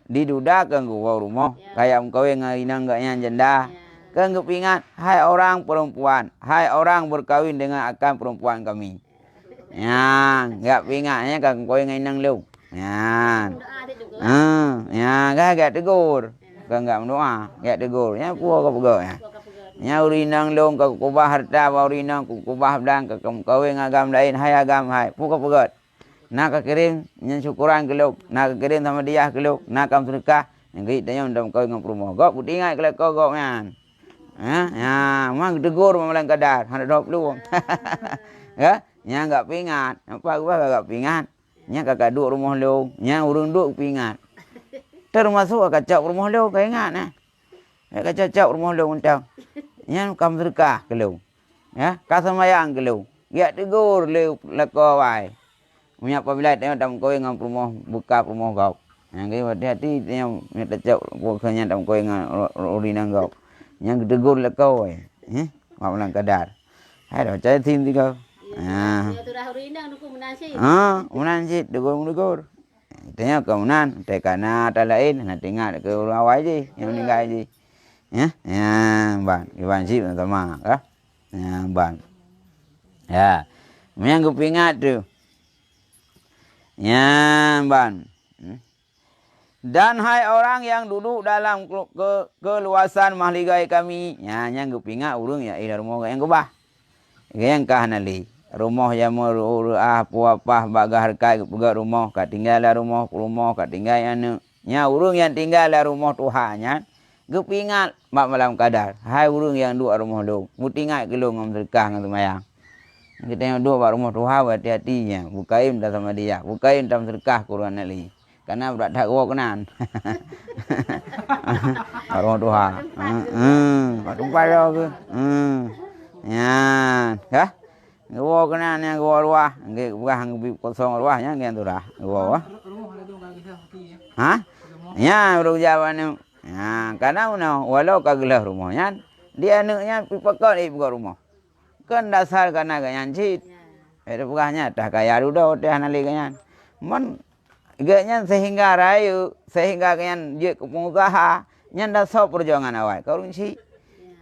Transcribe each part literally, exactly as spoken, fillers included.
Diduda keu geuwoe rumoh, kaya meukawen ngon inong geuh nyan janda. Keu geupeuingat, hai orang perempuan, hai orang berkawin dengan akan perempuan kami. Nyan, gak peuingat nyan ka meukawen ngon inong lôn. Nyan. Heh, nyan ka gak tegur. Ka gak meudoa, gak tegur. Nyan peue ka peugah nyan. Nyan ureueng inong lôn ka keubah hareuta bak ureueng inong, keubah blang ka meukawen ngon agam laén, hai agam hai. Peue ka peugah? Na ka kirém nyan syukuran keu lôn, na ka kirém hadiah keu lôn, na ka meuseudeukah, nyan keuh tanyoe meukawen ngon peurumoh. Gob peuingat keu lakoe gob nyan. Ha? Nyan, memang geutegur bak malam kadar, hana dua puluh. Ya? Nyan gak peuingat. Apa geuba gak peuingat? Nyan ka, ka duek rumoh lôn, nyan ureueng duek peuingat. Teumasok ka cok rumoh lôn, ka ingat nah. Ka cok-cok rumoh lôn mantong. Nyan ka meuseudeukah keu lôn. Ya, ka seumayang keu lôn. Geujak tegur lé lakoe awai. Meunyoe apabila tanyoe tameukawen ngon peurumoh, beukah peurumoh gob. Nyang keu hati-hati tanyoe meunyoe tacok peue keu nyan tameukawen ngon ru-, ru-, ureueng inong gob. Nyan geutegur lakoe. Eh, mak malam kadar. Hai dah percaya sim tiga. Ah. Iya, turah ureueng inong dukung meunan cit. Ah, meunan cit, tegur-tegur. Tanyoe ka meunan, teuka na ata laén, hana teuingat keu ureueng awai jih, nyang meuninggai jih. Ya, ya, ban, iban cit sama, ka? Ya, ban. Ya. Meunyoe geupeuingat tu. Ya, ban. Hmm. Dan hai orang yang duduk dalam ke-, ke-, keluasan mahligai kami, nyan, nyan geupeuingat ureueng nyang éh lam rumoh nyang keubah. Nyang ka hana lé. Rumoh nyang meureuah, peue apah bak gah reukat geupeugöt rumoh, ka tinggai lam rumoh, peurumoh, ka tinggai aneuk. Nyan ureueng nyang tinggai lam rumoh tuha nyan, geupeuingat bak malam kadar, hai ureueng nyang duek rumoh lôn, beuteuingat keu lôn ngon meuseudeukah ngon seumayang. Geutanyoe duek bak rumoh tuha, beuhati-hati nyan, beukayém tasamadiyah, beukayém tameuseudeukah keu ureueng aneuk lé. Kana brat that geuwoe keunan. Bak rumoh tuha. Heeh. Bak tumpah droe keuh. Heeh. Nyan, kah? Geuwoe keunan nyang geuwoe ruah, geupeugah geubi kosong ruah nyan ngon turah. Geuwoe. Ha? Nyan ureueng jak bak nyoe. Nyan, kana meunoe, walau ka geulheueh rumoh nyan, di aneuk nyan pih pakon ipeugöt rumoh. Kon dasar kana geuh nyan cit. Eh, teupeugah nyan tah kaya dudoe teuh hana lé geuh nyan. Mon geuh nyan sehingga rayeuk, sehingga geuh nyan jeuet keu peungusaha, nyan dasar peujuangan awai. Ka ureueng chik.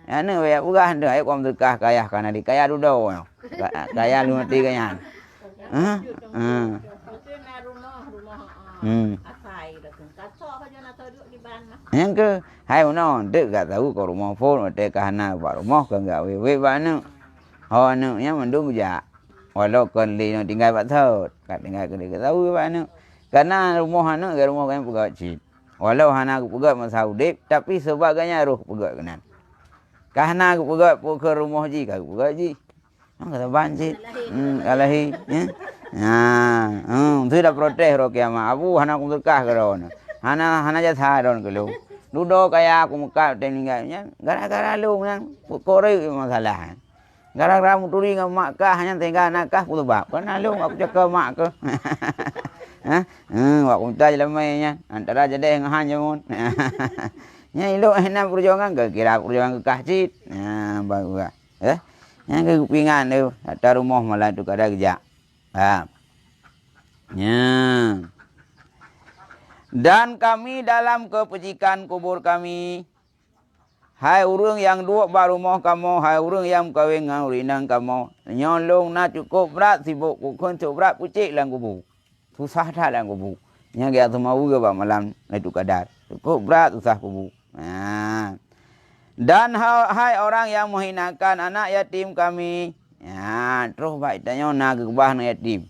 Aneuk baya peugah nyoe, ayeuek kumeuseudeukah kayah kana di kaya dudoe nyoe. Ka-, kaya lheueh maté geuh nyan. Hah? Hah. Hmm. Nyang keuh, hai meunoe, deuek gak tahu keu rumoh phon, watèe ka hana bak rumoh, kon gak wék-wék bak aneuk. Ho aneuk nyan mandum jak. Walau kon lé nyoe tinggai bak thot, ka tinggai keudeh gak tahu bak aneuk. Kana rumoh aneuk, gak rumoh gobnyan peugöt cit. Walau hana geupeugöt masa udép, tapi sabab gobnyan roh geupeugöt keunan. Ka hana geupeugöt peue keu rumoh jih, ka geupeugöt jih. Nyan ka saban cit. Hmm, ka lahé, ya. Nah, hmm, tu dah protes roh kiamat. Abu hana kumeuseudeukah keu droeneuh. Hana, hana jasa droeneuh keu lôn. Dudoe kaya kumeukat watèe meuninggai nyan. Gara-gara lôn nyan, peukorek masalah. Gara-gara meuturi ngon mak kah nyan sehingga na kah peue sabab. Kana lôn wak kucok keu mak keuh. Hah? Hmm, wak kumita jeulaman nyan. Antara jadeh ngon han jameun. Nyan ilok hana peujuangan, kira peujuangan keu kah cit. Nah, baru lah. Eh, nyang keu geupeugah tu, ata rumoh malam tu kada geujak. Ha. Nya. Dan kami dalam kepecikan kubur kami. Hai ureueng nyang duek bak rumoh kamoe, hai ureueng nyang meukawen ngon ureueng inong kamoe, nyoe lôn na cukôp brat sibôk, kukheun cukôp brat pucék lam kubu. Susah that lam kubu. Nyan geujak seumawe bak malam Lailatul Qadar. Cukôp brat susah kubu. Ha. Dan ha-, hai orang yang menghinakan anak yatim kami. Ha, troh bak tanyoe na geukeubah aneuk yatim.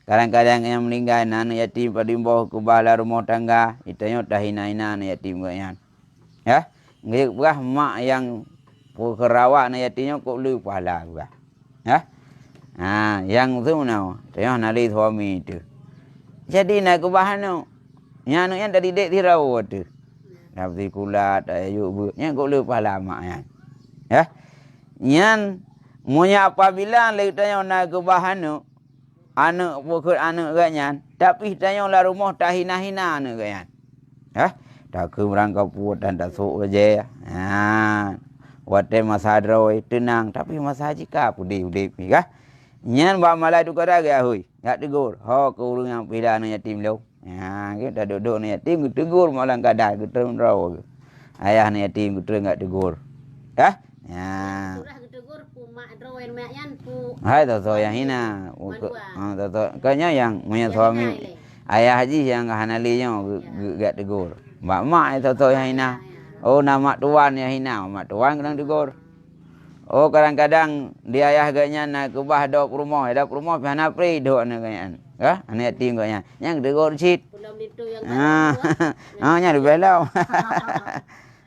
Kadang-kadang nyang meuninggai na aneuk yatim padum boh keubah lam rumoh tangga, tanyoe tahina-hina aneuk yatim geuh nyan. Ya, geupeugah mak nyang peukeurawat aneuk yatim nyoe kok le pahala geuh. Ya. Ha, nyang tu meunoe, tanyoe hana lé suami teuh. Jadi na keubah aneuk. Nyan aneuk nyan tadidik sidroe teuh. Lam sikula, tayue beuet. Nyan kok le pahala mak nyan. Ya. Nyan, meunyoe apabila lé tanyoe na keubah aneuk, aneuk bukon aneuk geuh nyan, tapi tanyoe lam rumoh tahina-hina aneuk geuh nyan. Hah? Takheun rangkapeue dan tasôk bajèe. Ha. Watèe masa droe teunang, tapi masa jika peudeh udép nyoe kah? Nyan bak malaikat geujak hôi, jak teugor, "Ho keu ureueng nyang pih lam aneuk yatim lôn." Ha, geuh taduek-duek aneuk yatim, geutegur malam kada, geutrön droe geuh. Ayah aneuk yatim geutrön gak tegur. Hah? Ya. Sudah geutegur, pu mak droe aneuk nyan, pu Hai, soe-soe nyang hina. Mandua. Ha, soe-soe. Kayaknya yang punya Yang suami, hina ilée. Ayah jih nyang hana lé nyoe geu-, Ya. geu-, gak tegur. Mak-mak, eh, soe-soe nyang hina. Ya, ya. Oh, na mak tuan nyang hina. Mak tuan keunong tegur. Oh, kadang-kadang di ayah geuh nyan na keubah dop rumoh, dop rumoh pih hana pri dok aneuk geuh nyan. Hah? Aneuk yatim geuh nyan. Nyang tegur cit. Belum tentu yang Ah. baru, ya. Ah, nyan leubeh lom.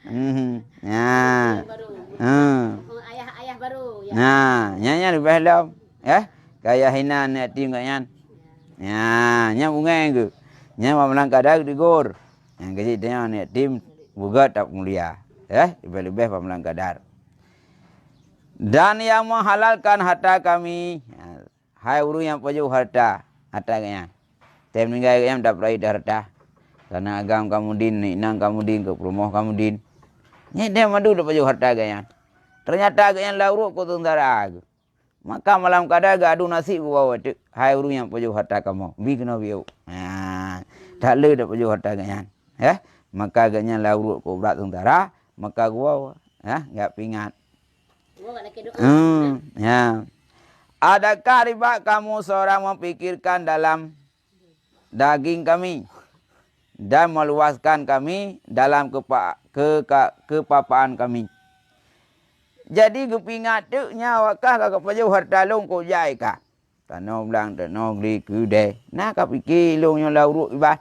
Hmm. Ya. Yang baru. Ah. Oh, ayah-ayah baru, ya. Nah, nyan, nyan leubeh lom. Eh? Kaya hina aneuk yatim geuh nyan. Ya, nyan bungeng geuh. Nyan mak malam kada geutegur. Nyang keuji tanyoe aneuk yatim beugöt that mulia. Eh? Leubeh-leubeh mak malam kada. Dan yang menghalalkan harta kami. Ya. Hai ureuëng nyang pajoh harta, harta geuh nyan. Tém meuninggai geuh nyan tapeurai harta. Kana agam kamoe din, inong kamoe din, keu peurumoh kamoe din. Nyan tém mandum tapajoh harta geuh nyan. Teunyata geuh nyan lam ruek keu seungsara geuh. Maka malam kada geuh adu naseb geuwoe teuk, hai ureuëng nyang pajoh harta kamoe, bi keunoe biôk. Ha, that le tapajoh harta geuh nyan. Eh, maka geuh nyan lam ruek keu brat seungsara, maka geuwoe, eh, gak pingat. Geuwoe gak lakée doa. Hmm, ya. Adakah riba kamu seorang memikirkan dalam daging kami dan meluaskan kami dalam kepa-, ke-, ka-, kepapaan kami? Jadi geupingat teuk nyan awak kah ka pajoh harta lôn kok jai kah. Tanoh blang, tanoh gli, keudée. Na ka pike lôn nyoe lam ruek iban.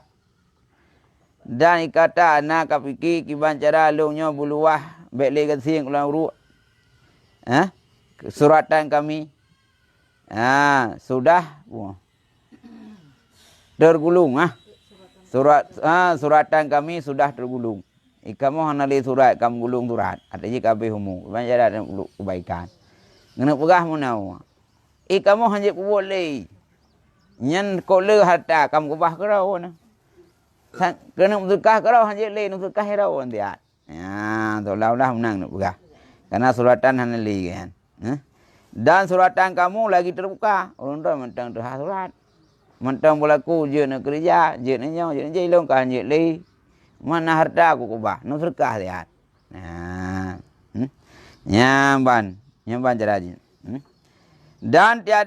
Dan ikata na ka pike kiban cara lôn nyoe beuluwah bék lé gasien u lam ruek. Hah? Suratan kami. Ah, sudah tergulung, ah. Surat, ah, suratan kami sudah tergulung. Ikamoe hana lé surat, ka meugulong surat. Até jih ka habéh umu. Banyak ada kebaikan. Keuneuk peugah meunoe. Ikamoe hana jeuet peubuet lé. Nyan kok le harta ka meukeubah keudroe na. Sa-, keuneuk meuseudeukah keudroe hana jeuet lé, neuseudeukah droe tiat. Ya, seolah-olah meunan neuk peugah. Karena suratan hana lé kan. Hah? Dan suratan kamu lagi terbuka. Ureuëng droe mantong teuhah surat. Mantong beulaku jeuet neukeureuja, jeuet neunyoe, jeuet neujih, lôn ka hana jeuet lé. Mana harta ku keubah, neuseudeukah siat. Nah. Hmm? Nyan ban, nyan ban cara jih. Hmm? Dan tiada